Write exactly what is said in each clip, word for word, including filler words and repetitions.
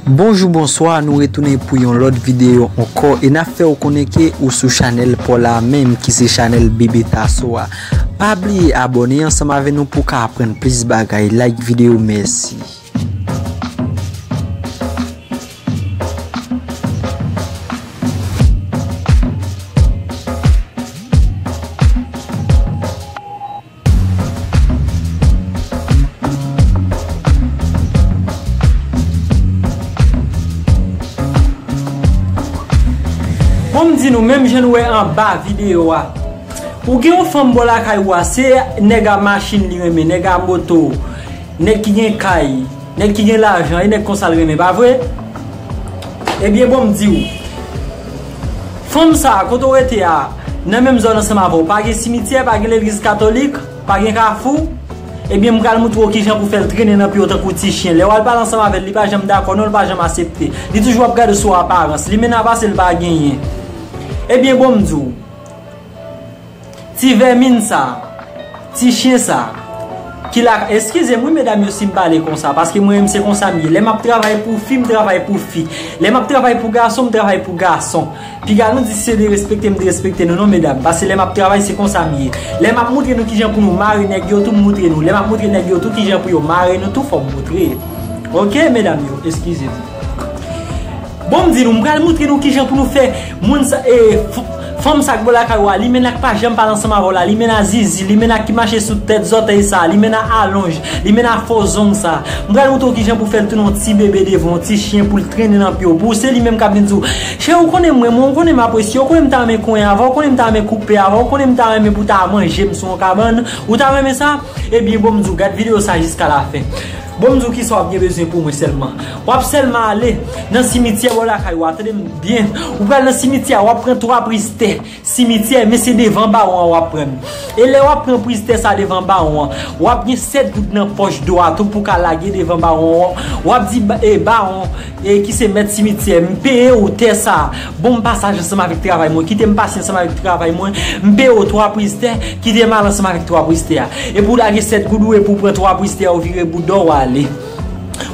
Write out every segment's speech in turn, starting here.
Bonjou, bonswa, nou retounen pou yon lòt videyo ankò e n ap fè w konnen ke ou sou chanèl pa w la menm ki se chanèl Bebe Tasso a. Pa bliye abòne ansanm avè nou pou w ka aprann plis bagay. Like videyo, mèsi. Bon, m di nou, menm jan nou wè anba videyo a, ou gen yon fanm bò lakay ou a, se nèg a machin li renmen, nèg a moto, nèg ki gen kay, nèg ki gen lajan, e nèg konsa l renmen, pa vre? Ebyen, bon, m di w, fanm sa a, kote w rete a, nan menm zòn ansanm avè w, pa gen simityè, pa gen legliz katolik, pa gen kafou, ebyen, m pral moutre w kijan pou fè l trennen nan pye w tankou ti chen. Lè w al pale ansanm avè l, li pa janm dakò, non, li pa janm asepte. Li toujou ap gade w sou aparans. Limena pase l pa genyen. Ebyen, bon, m di w, ti vèmin sa, ti chen sa, ki la, eskize m wi, medam yo, si m pale konsa, paske mwen menm se konsa m ye. Lè m ap travay pou fi, m travay pou fi. Lè m ap travay pou gason, m travay pou gason. Piga nou di si se derespekte, m derespekte nou, non, medam. Paske lè m ap travay, se konsa m ye. Lè m ap moutre nou kijan pou nou mare nèg yo tou, m moutre nou. Lè m ap moutre nèg yo tou kijan pou yo mare nou tou, fò m moutre. Oke, medam yo, eskize m. Bon, m di nou, m pral moutre nou kijan pou nou fè moun sa, e, f-, fanm sa k bò lakay ou a, limena k pa janm pale ansanm avè w la, limena zizi, limena ki mache sou tèt zòtèy sa, limena alonj, limena fo zong sa. M pral moutre w kijan pou fè l tounen yon ti bebe devan, yon ti chen pou l trennen nan pye w. Pou w, se li menm k ap vin di w, cheri, ou konnen m renmen w, ou konnen m apresye w, ou konnen m ta renmen konyen avè w, ou konnen m ta renmen koupe avè w, ou konnen m ta renmen pou w ta manje m sou yon kabann, ou ta renmen sa? Ebyen, bon, m di w, gad videyo sa jiska lafen. Bon, m di w kisa w ap gen bezwen pou mwen sèlman. W ap sèlman ale nan simityè bò lakay ou a, tande m byen. Ou pral nan simityè a, w ap pran twa priz tè simityè, men se devan bawon an w ap pran. E lè w ap pran priz tè sa devan bawon an, w ap gen sèt goud nan pòch dwat ou pou ka lage devan bawon an. W ap di, ba-, e, bawon, e, ki se mèt simityè, m peye w tè sa. Bon, m pasaj ansanm avèk travay mwen. Kite m pase ansanm avèk travay mwen. M peye w twa priz tè. Kite m al ansanm avèk twa priz tè a. Epi w lage sèt goud ou, epi w pran twa priz tè a, w vire boudò, w ale.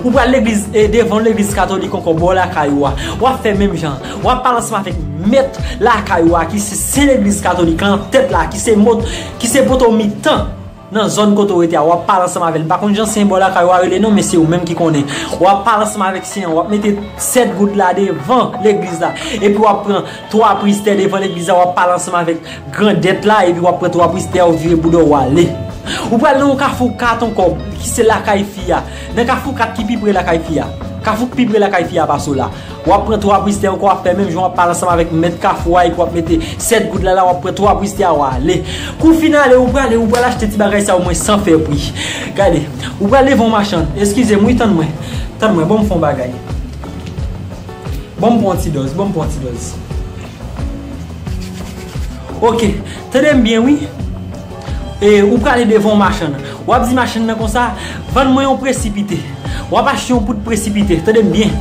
Ou pral legliz, e, devan legliz katolik ankò, bò lakay ou a. W ap fè menm jan. W ap pale ansanm avèk mèt lakay ou a, ki se sen legliz katolik la, nan tèt la, ki se mot, ki se poto mitan nan zòn kote w rete a. W ap pale ansanm avè l. M pa konn jan sen bò lakay ou a rele non, men se ou menm ki konnen. W ap pale ansanm avèk sen an, w ap mete sèt goud la devan legliz la. Epi w ap pran twa priz tè devan legliz la, w ap pale ansanm avèk grandèt la, epi w ap pran twa priz tè, w vire boudò, w ale. Ou pral nan yon kafou kat ankò, ki se lakay fi a. Nan kafou kat ki pi pre lakay fi a. Kafou ki pi pre lakay fi a pase w la. W ap pran twa priz tè ankò, w ap fè menm jan, w ap pale ansanm avèk mèt kafou a, epi w ap mete sèt goud la la, w ap pran twa priz tè a, w ale. Kou w fin ale, ou prale, ou pral achte ti bagay sa yo mwen san fè pri. Gade, ou pral devan yon machann. Eskize m, wi, tann mwen. Tann mwen, ban m fè yon bagay. Ban m pran yon ti dòz, ban m pran yon ti dòz. Oke, tande m byen, wi. E, ou prale devan yon machann. W ap di machann nan konsa, vann mwen yon presipite. W ap achte yon poud presipite, tande m byen.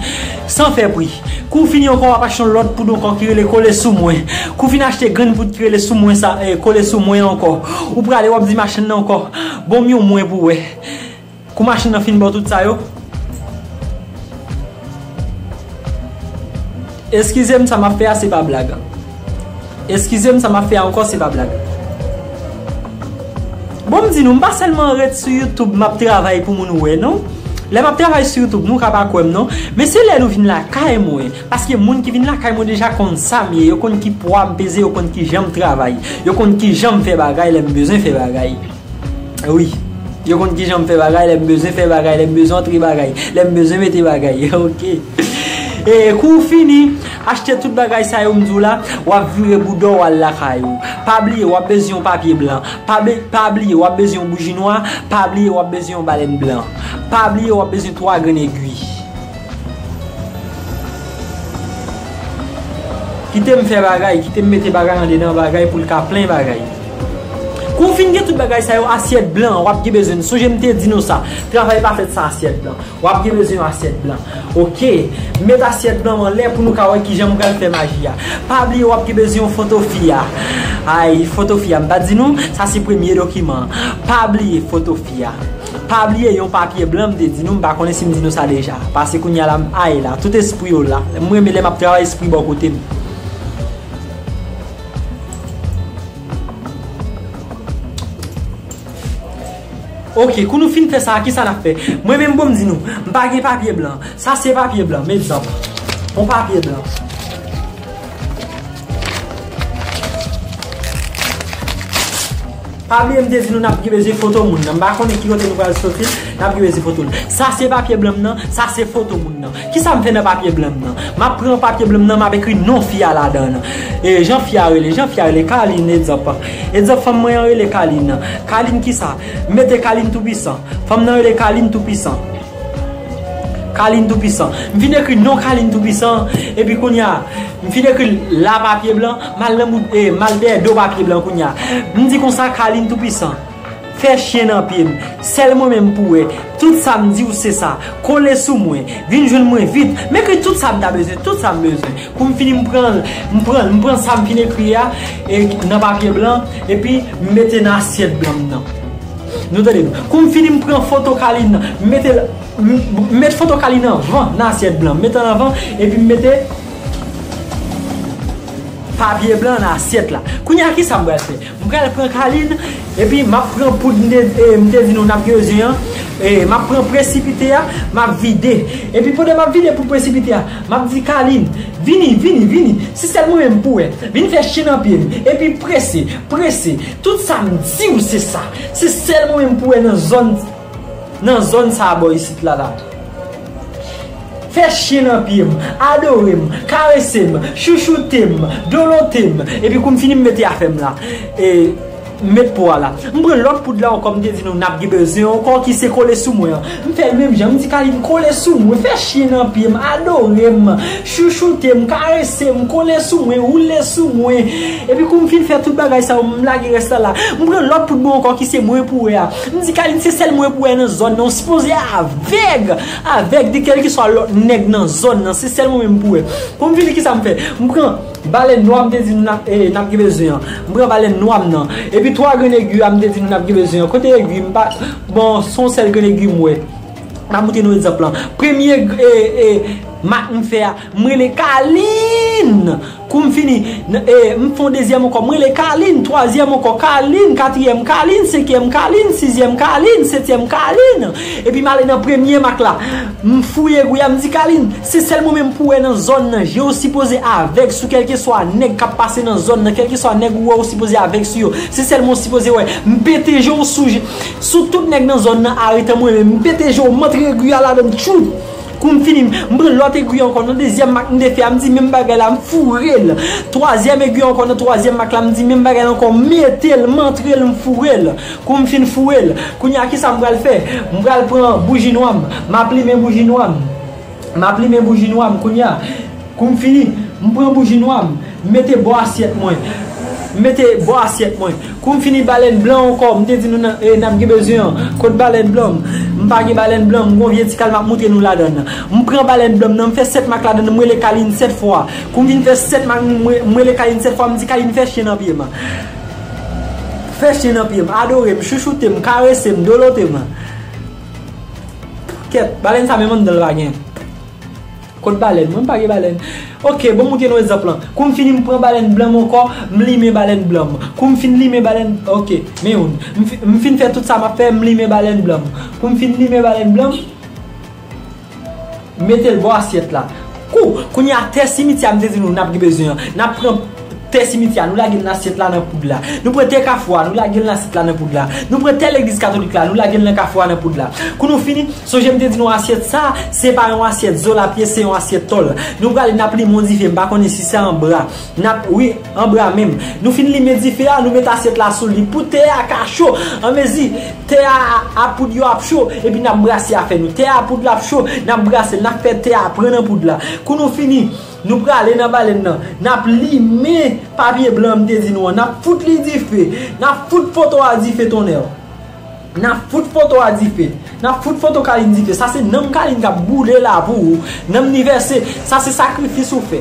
San fè pri. Kou w fini ankò, w ap achte yon lòt poud ankò ki rele kole sou mwen. Kou w fin achte grenn poud ki rele sou mwen sa, e, kole sou mwen ankò. Ou prale, w ap di machann nan ankò, ban m yon mwen pou wè. Kou machann nan fin ba w tout sa yo, eskize m, sa m ap fè a, se pa blag. Eskize m, sa m ap fè a ankò, se pa blag. Bon, m di nou, m pa sèlman ret sou YouTube, m ap travay pou moun wè, non. Lè m ap travay sou YouTube, nou ka pa kwè m, non. Men se lè nou vin lakay mwen. Paske moun ki vin lakay mwen deja konn sa m ye, yo konn ki pwa m peze, yo konn ki jan m travay. Yo konn ki jan m fè bagay lè m bezwen fè bagay. Wi. Yo konn kijan m fè bagay, lè m bezwen fè bagay, lè m bezwen antre bagay, lè m bezwen mete bagay. Oke. E kou w fini achte tout bagay sa yo m di w la, w ap vire boudò w al lakay ou. Pa bliye, w ap bezwen yon papye blan. Pa be-, pa bliye, w ap bezwen yon bouji nwa. Pa bliye, w ap bezwen yon balèn blan. Pa bliye, w ap bezwen twa grenn egwi. Kite m fè bagay, kite m mete bagay andedan bagay pou l ka plen bagay. Kou w fin gen tout bagay sa yo, asyèt blan an, w ap gen bezwen l. Sonje m te di nou sa, travay pa fèt san asyèt blan. W ap gen bezwen yon asyèt blan. Oke, met asyèt blan an anlè pou nou ka wè kijan m pral fè maji a. Pa bliye w ap gen bezwen yon foto fi a. Ay, foto fi a, m pa di nou, sa se premye dokiman an. Pa bliye foto fi a. Pa bliye yon papye blan, m te di nou, m pa konnen si m di nou sa deja. Pase kounye a la, m ay la. Tout espri yo la. M renmen lè m ap travay espri bò kote m. Ok, kou nou fin fè sa, kisa n ap fè? Mwen menm, bon, m di nou, m pa gen papye blan. Sa se papye blan, m egzanp. On papye blan. Pa bliye m te di nou n ap gen bezwen foto moun nan. M pa konnen ki kote nou pral soti l, n ap gen bezwen foto l. Sa se papye blan m nan, sa se foto moun nan. Kisa m fè nan papye blan m nan? M ap pran papye blan m nan, m ap ekri non fi a ladan l. E jan fi a rele, jan fi a rele, Kalin, egzanp. Egzanp, fanm mwen an rele Kalin. Kalin kisa? M mete Kalin Toupisan. Fanm nan rele Kalin Toupisan. Kalin Toupisan. M fin ekri non Kalin Toupisan. Epi kounye a, m fin ekri l la papye blan. M al nan bout, e, m al dèyè do papye blan kounye a. M di konsa, Kalin Toupisan, fè chen nan pye m. Sèl mwen menm pou wè. Tout sa m di w se sa. Kole sou mwen. Vin jwenn mwen vit. M ekri tout sa m ta bezwen. Tout sa m bezwen. Kou m fini, m pran, m pran, m pran sa m fin ekri a, e, nan papye blan, epi m mete nan asyèt blan m nan. Nou tande m. Kou m fini, m pran foto Kalin nan, m mete l, m, m met foto Kalin anvan nan asyèt blan, m mete l anvan, epi m mete papye blan nan asyèt la. Kounye a, kisa m pral fè? M pral pran Kalin, epi m ap pran poud m te, e, m te di nou n ap gen bezwen an, e, m ap pran presipite a, m ap vide. Epi pandan m ap vide poud presipite a, m ap di Kalin, vini, vini, vini, se sèl mwen menm pou wè. Vin fè chen nan pye m, epi prese, prese. Tout sa m di w se sa. Se sèl mwen menm pou wè nan zòn, nan zòn sa a bò isit la, la. Fè chen nan pye m, adore m, karese m, chouchoute m, dolote m, epi kou m fini m mete afè m la, e, m met po a la. M pran lòt poud la ankò, m te di nou n ap gen bezwen ankò, ki se kole sou mwen an. M fè l menm jan, m di Kalin kole sou mwen, fè chen nan pye m, adore m, chouchoute m, karese m, kole sou mwen, woule sou mwen. Epi kou m fin fè tout bagay sa yo, m lage rès la la. M pran lòt poud mwen ankò, ki se mwen pou wè a. M di Kalin se sèl mwen pou wè nan zòn nan, ou sipoze avèg, avèg de kèlkeswa lòt nèg nan zòn nan, se sèl mwen menm pou wè. Kou m vini, kisa m fè? M pran balèn nwa m te di nou n ap, e, n ap gen bezwen an. M pran balèn nwa m nan. Epi twa grenn egi a m te di nou n ap gen bezwen an. Kote egi m pa, bon, se yon sèl grenn egi m wè. M ap montre nou egzanp lan. Premye, e, e, mak m fè a, m rele Kalin. Kou m fini, n-, e, m fè yon dezyèm ankò, m rele Kalin, twazyèm ankò, Kalin, katriyèm, Kalin, senkyèm, Kalin, sizyèm, Kalin, setyèm, Kalin. Epi m ale nan premye mak la. M fouye egwi a, m di Kalin, se sèl mwen menm pou wè nan zòn nan. Je w sipoze avèg sou kèlkeswa nèg k ap pase nan zòn nan, kèlkeswa nèg ou wè ou sipoze avèg sou yo. Se sèl mwen ou sipoze wè. M pete je w sou, sou tout nèg nan zòn nan, arete mwen menm. M pete je w, m antre egwi a ladan l, tchou! Kou m fini, m pran lòt egwi ankò nan dezyèm mak m te fè a, m di menm bagay la, m foure l. Twazyèm egwi ankò nan twazyèm mak la, m di menm bagay la ankò, m mete l, m antre l, m foure l. Kou m fin foure l, kounye a kisa m pral fè? M pral pran bouji nwa m, m ap limen bouji nwa m. M ap limen bouji nwa m kounye a. Kou m fini, m pran bouji nwa m, m mete bò asyèt mwen. M mete bò asyèt mwen. Kou m fini balèn blan ankò, m te di nou nan, e, n ap gen bezwen an. Kot balèn blan m? M pa gen balèn blan, m gon vye ti kal m ap montre nou ladan l. M pran balèn blan m nan, m fè sèt mak ladan l, m rele Kalin sèt fwa. Kou m fin fè sèt mak, m re-, m rele Kalin sèt fwa, m di Kalin fè chen nan pye m. Fè chen nan pye m, adore m, chouchoute m, karese m, dolote m. Kèt, balèn sa menm anndan l pa gen. Kot balèn? Mwen m pa gen balèn. Ok, bon, m montre nou egzanp lan. Kou m fini, m pran balèn blan m ankò, m limen balèn blan m. Kou m fin limen balèn, ok, men youn. M fi-, m fin fè tout sa m ap fè, m limen balèn blan m. Kou m fin limen balèn blan m, m mete l bò asyèt la. Kou, kounye a tè simityè a m te di nou n ap gen bezwen an. N ap pran tè simityè a, nou lage l nan asyèt la nan poud la. Nou pran tè kafou a, nou lage l nan asyèt la nan poud la. Nou pran tè legliz katolik la, nou lage l nan kafou a nan poud la. Kou nou fini, sonje m te di nou asyèt sa, se pa yon asyèt zolapye, se yon asyèt tòl. Nou prale, n ap limen yon dife, m pa konnen si se anba. N ap, wi, anba menm. Nou fin limen dife a, nou met asyèt la sou li. Pou tè a ka cho, anmezi tè a, a poud yo ap cho, epi n ap brase afè nou. Tè a poud la ap cho, n ap brase l, n ap fè tè a pran nan poud la. Kou nou fini, nou prale nan balèn nan. N ap limen papye blan m te di nou an. N ap fout li dife. N ap fout foto a dife, tonnè. N ap fout foto a dife. N ap fout foto Kalin dife. Sa se nanm Kalin k ap boule la pou ou. Nanm li vèse. Sa se sakrifis ou fè.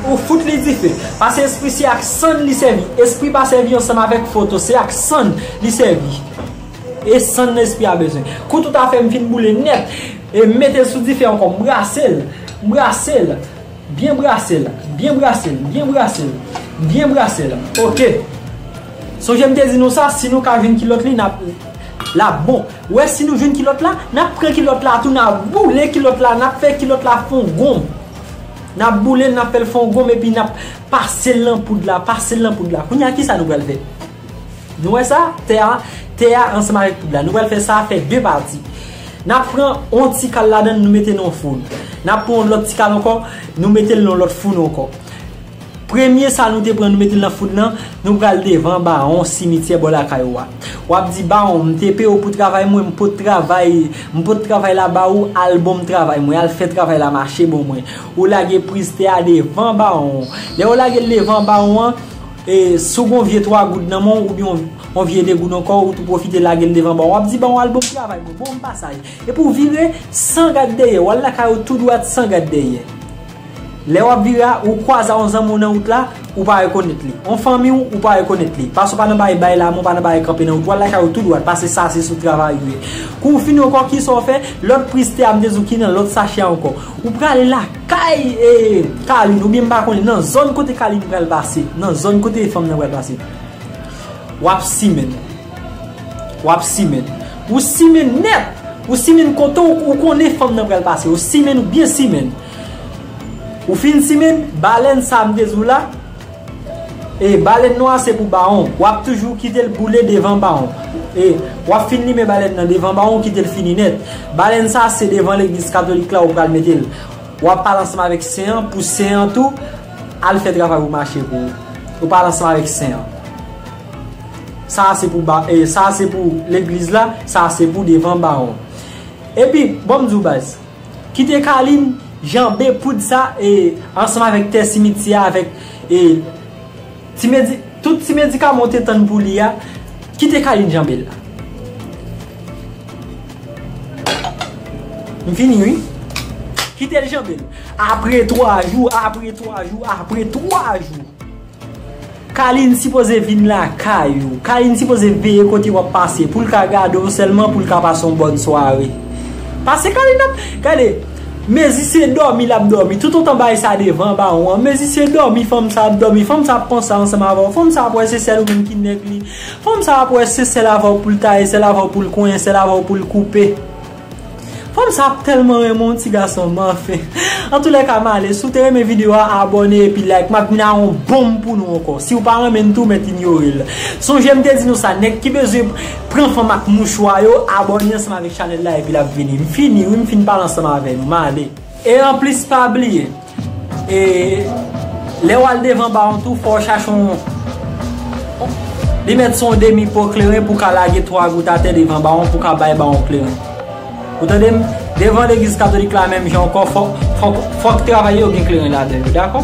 Ou fout li dife. Pase espri se ak sann li sèvi. Espri pa sèvi ansanm avèk foto. Se ak sann li sèvi. E san nan espri a bezwen. Kou tout afè m fin boule nèt, e m mete l sou dife ankò, m brase l, m brase l, byen brase l, byen brase l, byen brase l, byen brase l. Oke. Sonje m te di nou sa, si nou ka jwenn kilòt li, n ap, l ap bon. Ou wè, si nou jwenn kilòt la, n ap pran kilòt la tou, n ap boule kilòt la, n ap fè kilòt la fon gonm. N ap boule l, n ap fè l fon gonm, epi n ap pase l nan poud la, pase l nan poud la. Kounye a, kisa nou pral fè? Nou wè sa? Tè a, tè a ansanm avèk poud la. Nou pral fè sa fè de pati. N ap pran yon ti kal ladan l, nou mete nan yon foun. N ap pran yon lòt ti kal ankò, nou mete l nan yon lòt foun ankò. Premye sa nou te pran, nou mete l nan foun nan, nou pral devan bawon simityè bò lakay ou a. W ap di, "Bawon, m te peye w pou travay mwen, m pot travay, m pot travay la ba ou, al ban m travay mwen, al fè travay la mache ban mwen." Ou lage priz tè a devan bawon. Lè ou lage l devan bawon an, e, si w gen yon vye twa goud nan men w, oubyen yon, yon vye de goud ankò, ou tou pwofite lage l devan bawon. W ap di, "Bawon, al ban m travay mwen, ban m pasaj." Epi w vire san gad dèyè, w al lakay ou tou dwat san gad dèyè. Lè w ap vire a, ou kwaze a yon zanmi w nan wout la, ou pa rekonèt li. Yon fanmi w, ou pa rekonèt li. Paske w pa nan bay bay la, men w pa nan bay kanpe nan wout. W al lakay ou tou dwat, paske sa se sou travay ou ye. Kou w fini ankò, kisa w fè? Lòt priz tè a m te di w ki nan lòt sachè a ankò. Ou prale lakay, e, Kalin, oubyen m pa konnen, nan zòn kote Kalin pral pase, nan zòn kote fanm nan pral pase. W ap simen. W ap simen. Ou simen nèt. Ou simen kote ou, ou konnen fanm nan pral pase. Ou simen, ou byen simen. Ou fin simen, balèn sa m te di w la. E balèn nwa se pou bawon. W ap toujou kite l boule devan bawon. E w ap fin limen balèn nan devan bawon, ou kite l fini nèt. Balèn sa se devan legliz katolik la ou pral mete l. W ap pale ansanm avèk sen an, pou sen an tou al fè travay ou mache pou ou. Ou pale ansanm avèk sen an. Sa a se pou ba, e, sa a se pou legliz la, sa a se pou devan bawon. Epi, bon, m di w baz, kite Kalin janbe poud sa, e, ansanm avèk tè simityè a, avèk, e, ti medi-, tout ti medikaman w te tann pou li a, kite Kalin janbe l la. M fini, wi. Kite l janbe l. Apre twa jou, apre twa jou, apre twa jou. Kalin sipoze vin lakay ou. Kalin sipoze veye kote w ap pase pou l ka gade w sèlman, pou l ka pase yon bòn sware. Paske Kalin ap, gade, mezi se dòmi l ap dòmi. Toutotan bagay sa devan bawon an, mezi se dòmi fanm sa ap dòmi. Fanm sa ap panse ansanm avè w. Fanm sa ap wè se sèl ou menm ki nèg li. Fanm sa ap wè se sèl avè w pou l taye, sèl avè w pou l konyen, sèl avè w pou l koupe. Fanm sa ap tèlman renmen yon ti gason, men anfen. Antoulèka, m ale. Si w te renmen videyo a, abòne epi like. M ap vin a yon bonm pou nou ankò. Si w pa renmen l tou, mèt inyore l. Sonje m te di nou sa, nèg ki bezwen pran fanm ak mouchwa yo, abòne ansanm avèk chanèl la epi l ap vini. M fini, wi, m fin pale ansanm avè nou. M ale. E anplis, pa bliye, e, lè w al devan bawon tou, fò w chache yon, li mèt se yon demi po kleren pou w ka lage twa gout atè devan bawon, pou w ka bay bawon kleren. Ou tande m? Devan legliz katolik la menm jan ankò, fò, fò, fòk travay yo gen kleren ladan yo, dakò?